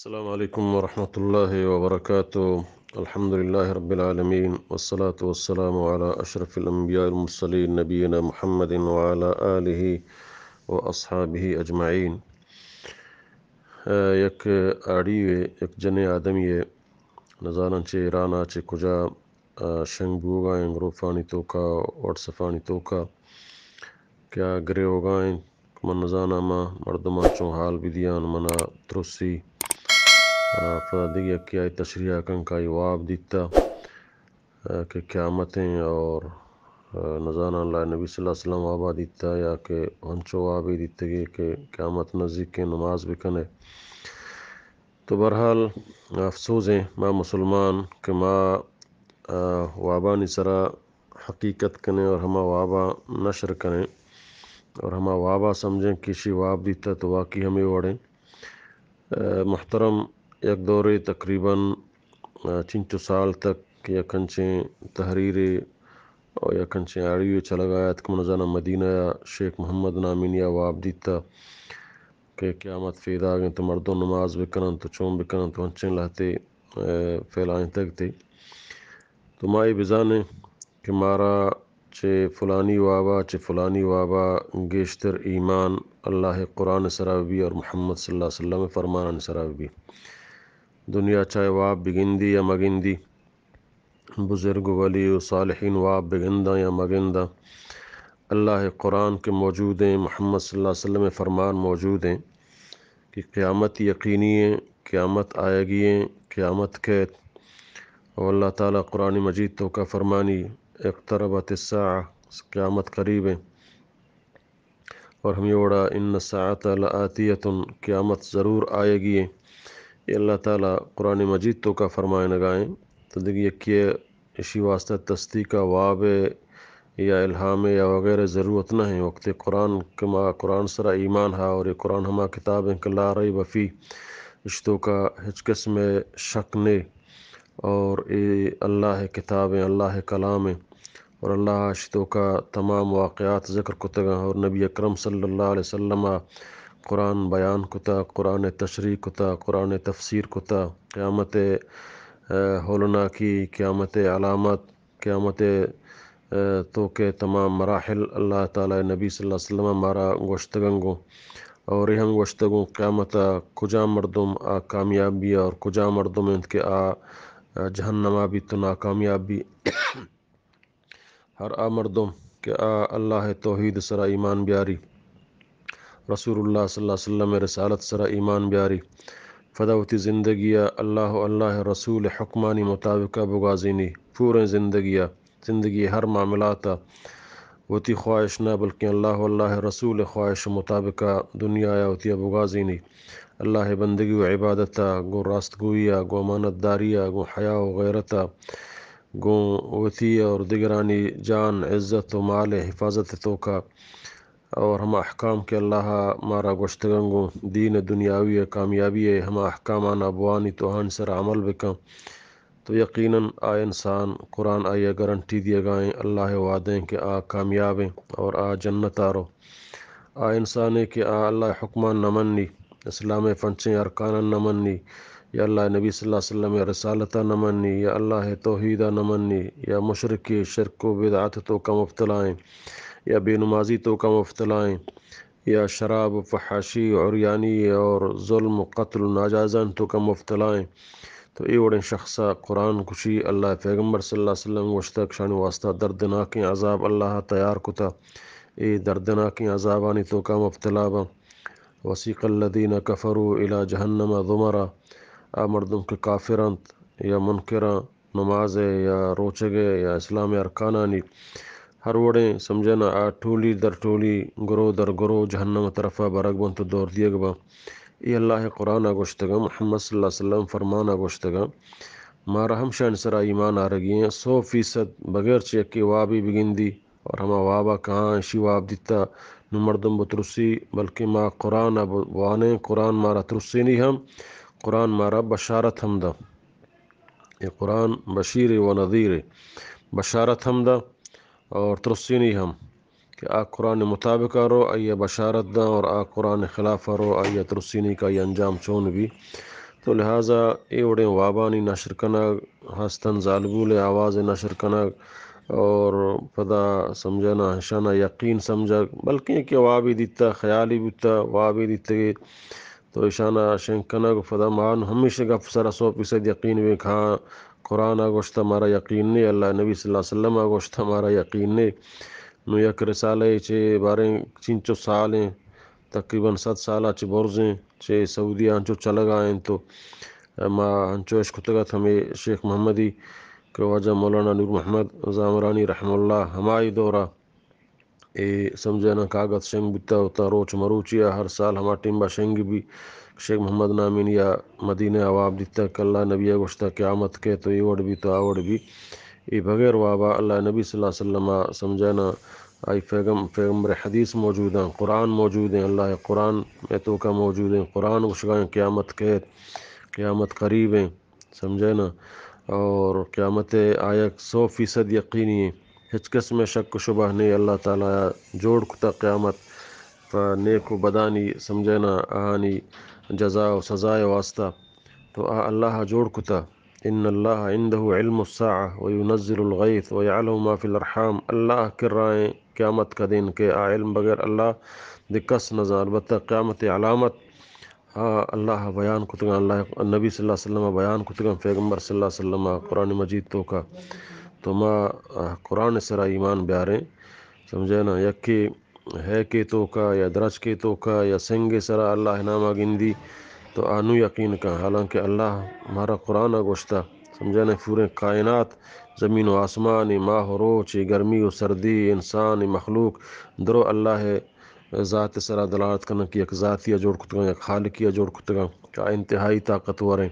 السلام عليكم ورحمة الله وبركاته. الحمد لله رب العالمين، والصلاة والسلام على أشرف الأنبياء والمرسلين نبينا محمد وعلى آله وأصحابه أجمعين. یک آڈیوے، یک جنیں آدمی ءَ، نزاناں چہ ایران ءَ چہ کجا، آ، شنگ بوگا ایں گروپانی توکا، واٹس اپانی توکا، کہ آ گریوگا ایں، من نزاناں ما مردماں چون حال بدیان، منا ترسی، آ، پدا دگہ یکے آئی تشریح کن کہ آئی واب دیتا، آ، کہ قیامت ایں اور، آ، نزاناں اللہ نبی صلی اللہ علیہ وسلم وابا دیتا یا کہ ہنچو وابے دیتگے کہ قیامت نزیک ایں، نماز بکنے۔ تو بہرحال افسوز ایں ما مسلمان کہ ما، آ، وابانی سرا حقیقت کنیں اور ہما وابا نشر کنیں اور ہما وابا سمجھیں کہ اشی واب دیتا تو واقعی ہمے وڑیں۔ آ، محترم، یک دورے تقریباً، آ، چنچو سال تک یک انچیں تحریرے اور یک انچیں آڈیوے چلگا ات کہ من زاناں مدینہ ءَ شیخ محمد نامینی ءَ واب دیتا کہ قیامت پیداگ انت، مردم نماز بکننت، تو چون بکننت، تو انچیں لہتے، آ، پھیلائینتگ تے۔ تو ما اے بزانیں کہ مارا چہ فلانی وابا، چہ فلانی وابا گیشتر ایمان اللہ قرآن سرا بی اور محمد صلی اللہ علیہ وسلم فرمانانی سرا بی۔ دنیا چاہے واب بگندی یا مگندی، بزرگ و ولی و صالحین واب بگنداں یا مگنداں، اللہ قرآن کہ موجود ایں، محمد صلی اللہ علیہ وسلم فرمان موجود ایں کہ قیامت یقینی ایں، قیامت آیگی ایں، قیامت کیت۔ و اللہ تعالی قرآن مجید توکا فرمانی، اقتربت الساعة، قیامت قریب ایں۔ اور ہمے وڑا ان الساعة لآتیة، قیامت ضرور آیگی ایں۔ اے اللہ تعالی قرآن مجید توکا فرمائنگا ایں۔ تو دگہ یکے اشی واسطہ تصدیق ءَ واب ءِ یا الہام ءِ یا وغیرہ ضرورت نہ ایں۔ وقت قرآن کہ ما قرآن سرا ایمان ہا اور اے قرآن ہما کتاب ایں کہ لا ریب فیہ، اش توکا ہچ قسم ءِ شک نے اور اے اللہ ءِ کتاب ایں، اللہ ءِ کلام ایں۔ اور اللہ ءَ اشی توکا تمام واقعات ذکر کتگاں اور نبی اکرم صلی اللہ علیہ وسلم ءَ قرآن بیان کتا، قرآن ءِ تشریح کتا، قرآن ءِ تفسیر کتا، قیامت ءِ، آ، ہولناکی، قیامت ءِ علامت، قیامت ءِ، آ، توکا تمام مراحل اللہ تعالی نبی صلی اللہ علیہ وسلم ءَ مارا گوشتگاں گوں۔ اور اے ہم گوشتگوں قیامت ءَ کجام مردم آ کامیاب بی اور کجام مردم انت کہ آ، آ، جہنم ءَ بی تو ناکامیاب بی۔ ہر آ مردم کہ آ اللہ ءِ توحید سرا ایمان بیاری، رسول اللہ صلی اللہ علیہ وسلم ءِ رسالت سرا ایمان بیاری، پدا وتی زندگی ءَ اللہ و اللہ ءِ رسول ءِ حکمانی مطابق ءَ بگوازینی، پوریں زندگی ءَ، زندگی ءِ ہر معاملات ءَ وتی خواہش نہ بلکیں اللہ و اللہ ءِ رسول ءِ خواہش ءِ مطابق ءَ دنیا ءَ وتی ءَ بگوازینی۔ اللہ ءِ بندگی و عبادت ءَ، گوں راستگوئی ءَ، گوں امانت داری ءَ، گوں حیا و غیرت ءَ، گوں وتی اور دگرانی جان، عزت و مال ءِ حفاظت ءِ توکا اور ہما احکام کہ اللہ ءَ مارا گوشتگاں گوں دین ءِ دنیاوی ءِ کامیابی ءِ ہما احکاماں بوانی تو آہانی سرا عمل بکن، تو یقیناً آ انسان قرآن آئی ءَ گارنٹی دیگا ایں، اللہ ءِ وعدہ ایں کہ آ کامیاب ایں اور آ جنت ءَ رو۔ آ انسانے کہ آ اللہ ءِ حکمان نہ منی، اسلام ءِ پنچیں ارکاناں نہ منی، یا اللہ ءِ نبی صلی اللہ علیہ وسلم ءِ رسالت ءَ نہ منی، یا اللہ ءِ توحید ءَ نہ منی، یا مشرکے، شرک و بدعت ءِ توکا مبتلا ایں، یا بے نمازی ءِ توکا مبتلا ایں، یا شراب و فحاشی و عریانی اور ظلم و قتل و ناجائزانی توکا مبتلا ایں، تو اے وڑیں شخص ءَ قرآن گوشی، اللہ ءِ پیغمبر صلی اللہ علیہ وسلم گوشتگ، شانی واسطہ دردناکیں عذاب اللہ ءَ تیار کتا۔ اے دردناکیں عذابانی توکا مبتلا باں۔ وسیق الذین کفروا الی جہنم زمرا، آ مردم کہ کافر انت یا منکراں نماز ءِ یا روچگ ءِ یا اسلام ءِ ارکانانی، ہر وڑیں سمجھنا آ ٹولی در ٹولی، گروہ در گروہ جہنم ءِ طرفا برگ بنت و دور دیگ باں۔ اے اللہ ءِ قرآن ءَ گوشتگاں، محمد صلی اللہ علیہ وسلم فرمان ءَ گوشتگاں، مارا ہمشانی سرا ایمان آرگی ایں، سو فیصد بغیر چہ یکے وابے بگندی، اور ہما وابا کہ آں اشی واب دیتا، نو مردم بترسی، بلکہ ما قرآن ءَ ب-، بوانیں، قرآن مارا ترسینی ہم، قرآن مارا بشارت ہم دا۔ اے قرآن بشیر و نذیر، بشارت ہم دا اور ترسینی ہم کہ آ قرآن مطابق ءَ رو، آئی ءَ بشارت دا، اور آ قرآن خلاف ءَ رو، آئی ءَ ترسینی کہ آئی انجام چون بی۔ تو لہذا اے وڑیں وابانی نشر کنگ، ہستن زالبول ءِ آواز ءِ نشر کنگ اور پدا سمجھنا اشانا یقین سمجھگ، بلکیں کہ وابے دیتا، خیالی بوتا، وابے دیتگے، تو اشانا شنگ کنگ، پدا ما ہمیشہ گپ سرا سو فیصد یقین بیں کہ ہاں، قرآن ءَ گوشتا مارا یقین نے، اللہ نبی صلی اللہ علیہ وسلم ءَ گوشتا مارا یقین نے۔ نو یک رسالہ چے باریں چنچو سالیں، تقریباً صد سالا چہ برزیں، چہ سعودی ءَ انچو چلگا انت۔ تو ما انچو اشکتگ ات ہمے شیخ محمدی کہ واجہ مولانا نور محمد زامرانی رحمہ اللہ ہمائی دورا اے سمجھنا کاگد شنگ بوتا، وتا روچ مروچی ءَ ہر سال ہما ٹیم با شنگ بی۔ شیخ محمد نامینی ءَ مدینہ ءَ واب دیتا کہ اللہ نبی ءَ گوشتا قیامت کئیت تو اے وڑ بی تو آ وڑ بی۔ اے بغیر وابا اللہ نبی صلی اللہ علیہ وسلم ءَ سمجھنا آئی پیغم-، پیغمبر حدیث موجود ہیں، قرآن موجود ہیں، اللہ قرآن ءِ توکا موجود ہیں، قرآن گوشگا ہیں قیامت کئیت، قیامت قریب ہیں، سمجھے نا؟ اور قیامت آ یک سو فیصد یقینی ہیں، ہچ قسم شک و شبہ نہیں۔ اللہ تعالیٰ جوڑ کتا قیامت پہ نیک و بدانی، سمجھے نا، آہانی جزا و سزا واسطہ۔ تو آ اللہ جوڑ کتا۔ ان اللہ عندہ علم الساعة وینزل الغیث ویعلم ما فی الارحام۔ اللہ کرائیں قیامت کدین کہ آ علم بغیر اللہ دے کس نزان۔ البتہ قیامت علامت آ اللہ بیان کتگاں، اللہ نبی صلی اللہ علیہ وسلم بیان کتگاں، پیغمبر صلی اللہ علیہ وسلم قرآن مجید توکا۔ تو ما، آ، قرآن سرا ایمان بیاریں، سمجھے نا؟ یکے ہے کے توکا یا درچکے توکا یا سنگے سرا اللہ ناما گندی تو آ نو یقین کن، حالانکہ اللہ مارا قرآن گوشتا، سمجھے نا؟ پوریں کائنات، زمین و آسمان، ماہ و روچ، گرمی و سردی، انسان، مخلوق، درو اللہ ذات سرا دلالت کنن کہ یک ذاتی ء جوڑ کتگاں، یک خالقی ء جوڑ کتگاں کہ آ انتہائی طاقتور ہیں،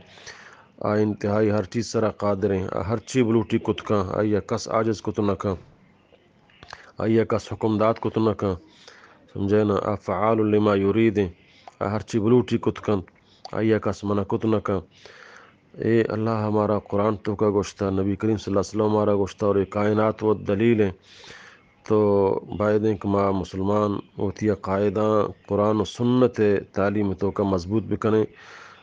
آ انتہائی ہر چیز سرا قادر ہیں، آ ہر چی بلوٹی کت کن، آئی ء کس عاجز کت نہ کن، آئی ء کس حکم دات کت نہ کن، سمجھے نا؟ آ فعال لما یرید ہیں، آ ہر چی بلوٹی کت کن، آئی ء کس منع کت نہ کن۔ اے اللہ ہمارا قرآن توکا گوشتا، نبی کریم صلی اللہ علیہ وسلم ہمارا گوشتا اور یہ کائنات و دلیل ہیں۔ تو باید ہیں کہ ما مسلمان وتی قاعدہ قرآن و سنت تعلیم توکا مضبوط بکنیں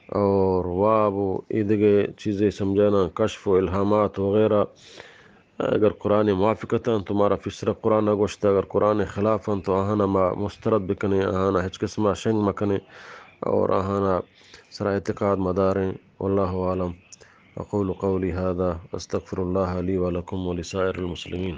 اور واب و ایدگہ چیزیں سمجھانا، کشف و الہامات وغیرہ اگر قرآن موافقتاں تو مارا فسر قرآن گوشتا، اگر قرآن خلافاں تو آہانا ما مسترد بکنیں، آہانا ہچ قسمہ شنگ مکنیں اور آہانا سرا اعتقاد مداریں۔ واللہ اعلم۔ اقول قولی هذا استغفر الله لي ولكم ولسائر المسلمين۔